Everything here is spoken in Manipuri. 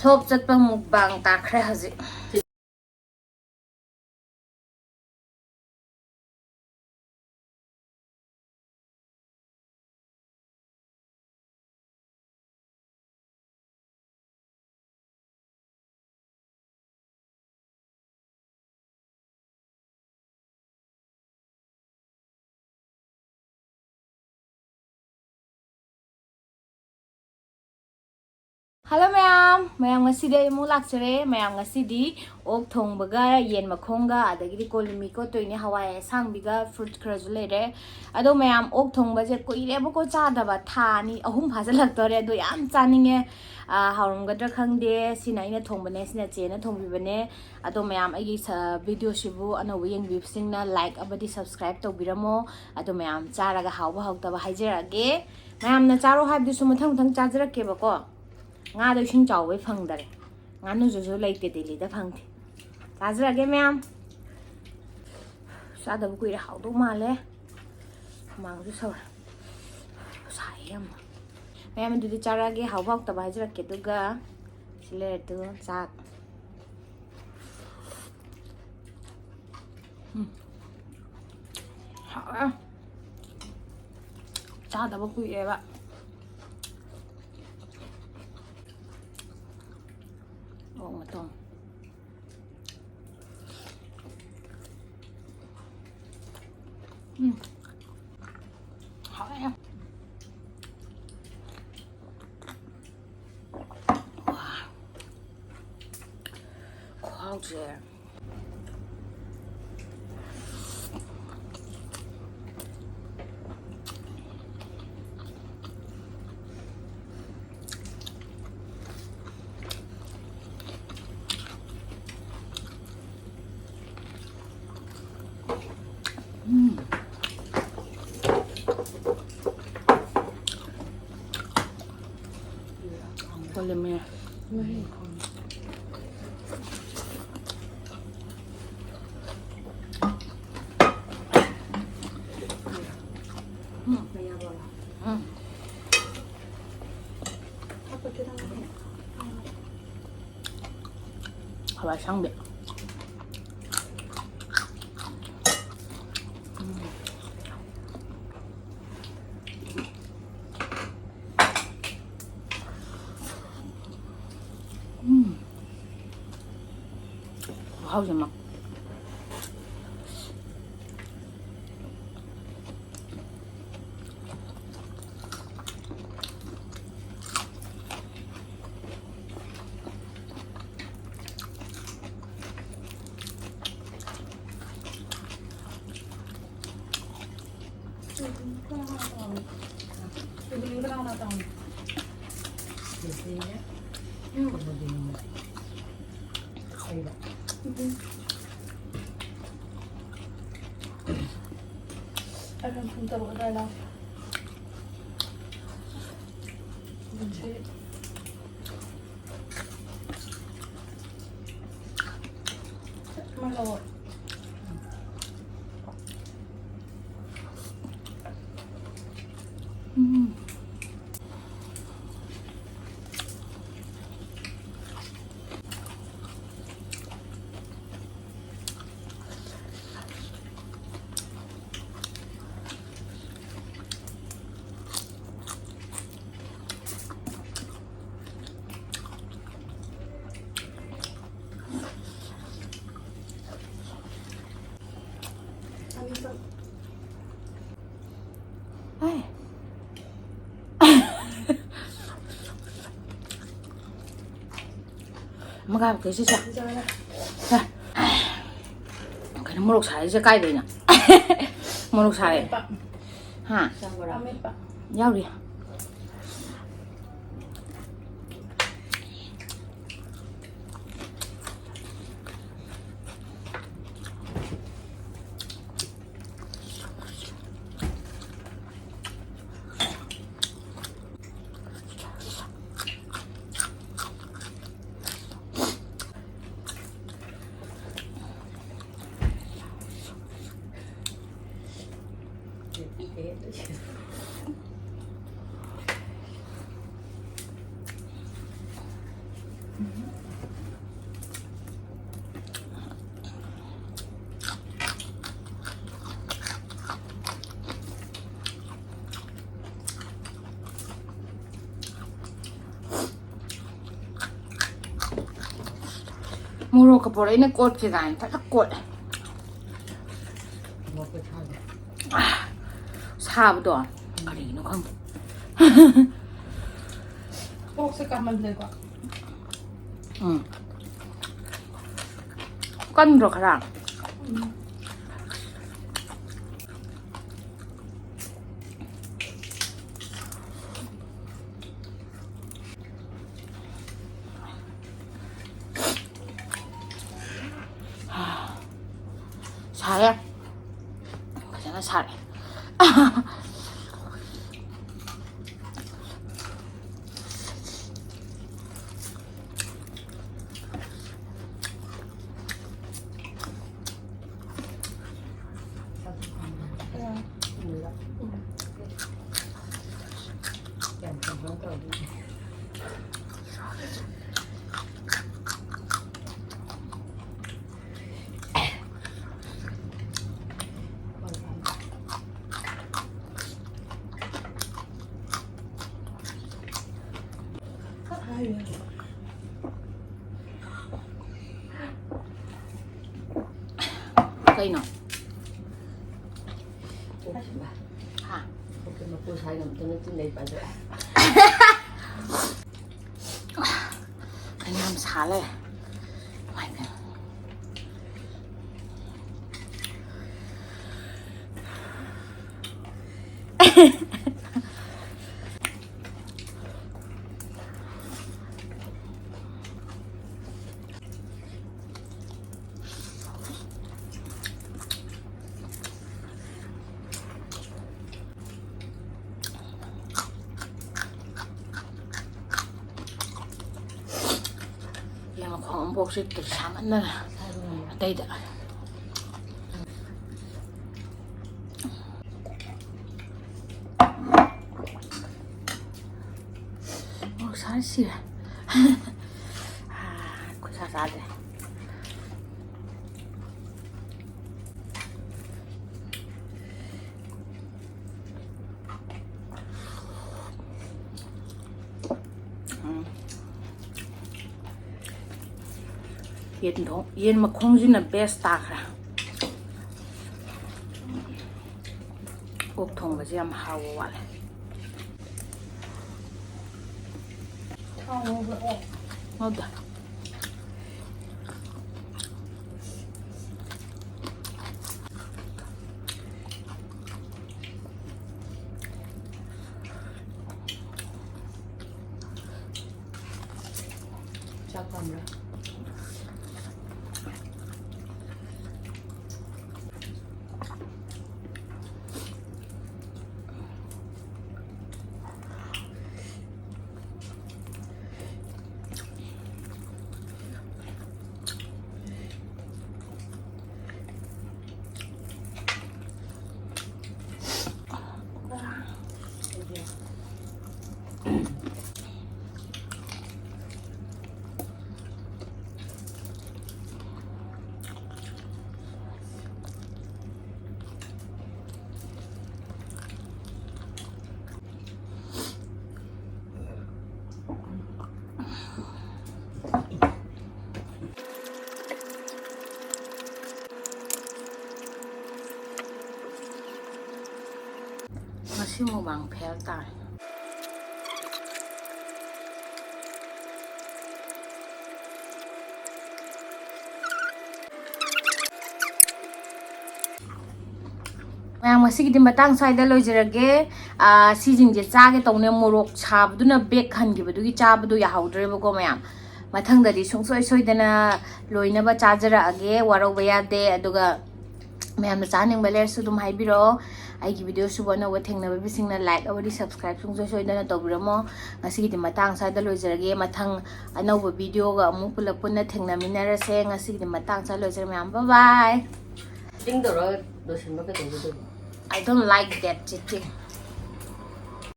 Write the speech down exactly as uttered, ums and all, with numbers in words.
ꯊꯣꯞ ꯆꯠꯄ ꯃꯨꯛꯕꯥꯡ ꯇꯥꯈ꯭ꯔꯦ ꯍꯧꯖꯤꯛ꯫ ꯍꯜꯂꯣ ꯃꯌꯥꯝ, ꯃꯌꯥꯝ ꯉꯁꯤꯗꯤ ꯑꯩ ꯑꯃꯨꯛ ꯂꯥꯛꯆꯔꯦ꯫ ꯃꯌꯥꯝ ꯉꯁꯤꯗꯤ ꯑꯣꯛ ꯊꯣꯡꯕꯒ ꯌꯦꯟ ꯃꯈꯣꯡꯒ ꯑꯗꯒꯤꯗꯤ ꯀꯣꯂꯤ ꯃꯤ ꯀꯣꯠꯇꯣꯏꯅꯦ, ꯍꯋꯥꯏ ꯑꯁꯥꯡꯕꯤꯒ ꯐ꯭ꯔꯨꯠꯁ ꯈꯔꯁꯨ ꯂꯩꯔꯦ꯫ ꯑꯗꯣ ꯃꯌꯥꯝ ꯑꯣꯛ ꯊꯣꯡꯕꯁꯦ ꯀꯨꯏꯔꯦꯕꯀꯣ ꯆꯥꯗꯕ, ꯊꯥ ꯑꯅꯤ ꯑꯍꯨꯝ ꯐꯥꯖꯤꯜꯂꯛꯇꯣꯔꯦ꯫ ꯑꯗꯣ ꯌꯥꯝ ꯆꯥꯅꯤꯡꯉꯦ꯫ ꯑꯥ, ꯍꯥꯎꯔꯝꯒꯗ꯭ꯔꯥ ꯈꯪꯗꯦ꯫ ꯁꯤꯅ ꯑꯩꯅ ꯊꯣꯡꯕꯅꯦ, ꯁꯤꯅ ꯆꯦꯅ ꯊꯣꯡꯕꯤꯕꯅꯦ꯫ ꯑꯗꯣ ꯃꯌꯥꯝ ꯑꯩꯒꯤ ꯁ-, ꯚꯤꯗꯤꯑꯣꯁꯤꯕꯨ ꯑꯅꯧꯕ ꯌꯦꯡꯕꯤꯕꯁꯤꯡꯅ ꯂꯥꯏꯛ ꯑꯃꯗꯤ ꯁꯕꯁꯀ꯭ꯔꯥꯏꯕ ꯇꯧꯕꯤꯔꯝꯃꯣ꯫ ꯑꯗꯣ ꯃꯌꯥꯝ ꯆꯥꯔꯒ ꯍꯥꯎꯕ ꯍꯥꯎꯇꯕ ꯍꯥꯏꯖꯔꯛꯑꯒꯦ꯫ ꯃꯌꯥꯝꯅ ꯆꯥꯔꯣ ꯍꯥꯏꯕꯗꯨꯁꯨ ꯃꯊꯪ ꯃꯊꯪ ꯆꯥꯖꯔꯛꯀꯦꯕꯀꯣ꯫ ꯉꯥꯗꯣ ꯏꯁꯤꯡ ꯆꯥꯎꯕꯩ ꯐꯪꯗꯔꯦ꯫ ꯉꯥꯅꯨꯁꯨ ꯂꯩꯇꯦ, ꯗꯦꯜꯂꯤꯗ ꯐꯪꯗꯦ꯫ ꯆꯥꯖꯔꯛꯑꯒꯦ ꯃꯌꯥꯝ꯫ ꯆꯥꯗꯕ ꯀꯨꯏꯔꯦ, ꯍꯥꯎꯗꯧ ꯃꯥꯜꯂꯦ꯫ ꯍꯨꯃꯥꯡꯁꯨ ꯁꯧꯔꯦ꯫ ꯁꯥꯏꯌꯦ ꯌꯥꯝꯅ꯫ ꯃꯌꯥꯝ ꯑꯗꯨꯗꯤ ꯆꯥꯔꯛꯑꯒꯦ, ꯍꯥꯎꯕ ꯍꯥꯎꯇꯕ ꯍꯥꯏꯖꯔꯛꯀꯦ꯫ ꯑꯗꯨꯒ ꯁꯤ ꯂꯩꯔꯦ, ꯑꯗꯨ ꯆꯥꯛ꯫ ꯎꯝ꯫ ꯍꯥꯎꯔꯦ꯫ ꯆꯥꯗꯕ ꯀꯨꯏꯔꯦꯕ꯫ ꯑꯣꯛ ꯃꯇꯣꯡ꯫ ꯎꯝ꯫ ꯍꯥꯎꯔꯦ꯫ ꯋꯥ꯫ ꯈꯨꯍꯥꯎꯁꯦ꯫ ꯎꯝ꯫ ꯀꯣꯂꯝꯃꯦ꯫ ꯎꯝ꯫ ꯎꯝ꯫ ꯎꯝ꯫ ꯎꯝ꯫ ꯍꯋꯥꯏ ꯑꯁꯥꯡꯕꯤ꯫ ꯎꯝ꯫ ꯎꯝ꯫ ꯈꯨꯍꯥꯎꯁꯦ ꯃ-, ꯑꯗꯨꯝ ꯄꯨꯡ ꯇꯔꯨꯛ ꯑꯗꯨꯋꯥꯏ ꯂꯥꯛꯀꯦ꯫ ꯉꯁꯤ ꯃꯥ ꯂꯧ꯫ ꯎꯝ꯫ ꯑꯩ꯫ ꯑꯃꯒ ꯍꯥꯞꯀꯦ ꯁꯤꯁꯦ꯫ ꯁꯦ꯫ ꯀꯩꯅꯣ ꯃꯣꯔꯣꯛ ꯁꯥꯔꯤꯁꯦ ꯀꯥꯏꯗꯩꯅꯣ? ꯃꯣꯔꯣꯛ ꯁꯥꯔꯦ꯫ ꯑꯃꯦꯠꯄ꯫ ꯍꯥ? ꯑꯃꯦꯠꯄ꯫ ꯌꯥꯎꯔꯤ꯫ ꯃꯣꯔꯣꯛꯀ ꯄꯣꯔꯛꯏꯅ ꯀꯣꯠꯀꯦ ꯀꯥꯏꯅ ꯐꯖꯅ ꯀꯣꯠꯂꯦ꯫ ꯁꯥꯕꯗꯣ ꯀꯔꯤꯒꯤꯅꯣ ꯈꯪꯗꯦ꯫ ꯀꯣꯛꯁꯦ ꯀꯥꯃꯜꯂꯦꯀꯣ꯫ ꯎꯝ꯫ ꯀꯟꯗ꯭ꯔꯣ ꯈꯔ? ꯁꯥꯔꯦ꯫ ꯐꯖꯅ ꯁꯥꯔꯦ꯫ ꯀꯩꯅꯣ? ꯍꯥ? ꯀꯩꯅꯣ ꯌꯥꯝ ꯁꯥ ꯂꯩꯔꯦ꯫ ꯏꯃꯥꯏ ꯄꯦꯝꯃ꯫ ꯌꯦꯡꯉꯣ, ꯈꯣꯡꯎꯞꯐꯥꯎ ꯁꯦꯠꯇ꯭ꯔꯤ ꯁꯥꯃꯟꯗꯅ꯫ ꯑꯇꯩꯗ꯫ ꯃꯣꯔꯣꯛ ꯁꯥꯕꯅ ꯁꯤꯔꯦ꯫ ꯈꯨꯠꯁꯥ ꯆꯥꯗꯦ꯫ ꯎꯝ꯫ ꯌꯦꯟ ꯊꯣꯡ-, ꯌꯦꯟ ꯃꯈꯣꯡꯁꯤꯅ best ꯇꯥꯈ꯭ꯔꯦ꯫ ꯑꯣꯛ ꯊꯣꯡꯕꯁꯦ ꯌꯥꯝ ꯍꯥꯎꯕ ꯋꯥꯠꯂꯦ꯫ ꯊꯥꯎ ꯉꯧꯕ꯭ꯔꯣ? ꯉꯧꯗꯦ꯫ ꯆꯥꯛ ꯄꯥꯝꯕ꯭ꯔꯥ? ꯉꯁꯤ mukbang fail ꯇꯥꯔꯦ꯫ ꯃꯌꯥꯝ, ꯉꯁꯤꯒꯤꯗꯤ ꯃꯇꯥꯡ ꯁ꯭ꯋꯥꯏꯗ ꯂꯣꯏꯖꯔꯒꯦ꯫ ꯑꯥ, ꯁꯤꯁꯤꯡꯁꯦ ꯆꯥꯒꯦ ꯇꯧꯅꯦ, ꯃꯣꯔꯣꯛ ꯁꯥꯕꯗꯨꯅ ꯕꯦꯛ ꯍꯟꯈꯤꯕꯗꯨꯒꯤ ꯆꯥꯕꯗꯣ ꯌꯥꯍꯧꯗ꯭ꯔꯦꯕꯀꯣ ꯃꯌꯥꯝ꯫ ꯃꯊꯪꯗꯗꯤ ꯁꯨꯡꯁꯣꯏ ꯁꯣꯏꯗꯅ ꯂꯣꯏꯅꯕ ꯆꯥꯖꯔꯛꯑꯒꯦ, ꯋꯥꯔꯧꯕ ꯌꯥꯗꯦ꯫ ꯑꯗꯨꯒ ꯃꯌꯥꯝꯅ ꯆꯥꯅꯤꯡꯕ ꯂꯩꯔꯁꯨ ꯑꯗꯨꯝ ꯍꯥꯏꯕꯤꯔꯛꯑꯣ꯫ ꯑꯩꯒꯤ video ꯁꯤꯕꯨ ꯑꯅꯧꯕ ꯊꯦꯡꯅꯕꯤꯕꯁꯤꯡꯅ like ꯑꯃꯗꯤ subscribe ꯁꯨꯡꯁꯣꯏ ꯁꯣꯏꯗꯅ ꯇꯧꯕꯤꯔꯝꯃꯣ꯫ ꯉꯁꯤꯒꯤꯗꯤ ꯃꯇꯥꯡ ꯁ꯭ꯋꯥꯏꯗ ꯂꯣꯏꯖꯔꯒꯦ꯫ ꯃꯊꯪ ꯑꯅꯧꯕ video ꯒ ꯑꯃꯨꯛ ꯄꯨꯂꯞ ꯄꯨꯟꯅ ꯊꯦꯡꯅꯃꯤꯟꯅꯔꯁꯦ꯫ ꯉꯁꯤꯒꯤꯗꯤ ꯃꯇꯥꯡ ꯁ꯭ꯋꯥꯏꯗ ꯂꯣꯏꯖꯔꯦ ꯃꯌꯥꯝ꯫ Bye bye꯫ Cheating ꯇꯧꯔ ꯂꯣꯏꯁꯤꯟꯕ ꯀꯩꯗꯧꯒꯗꯣꯏꯕ? I don't like that cheating.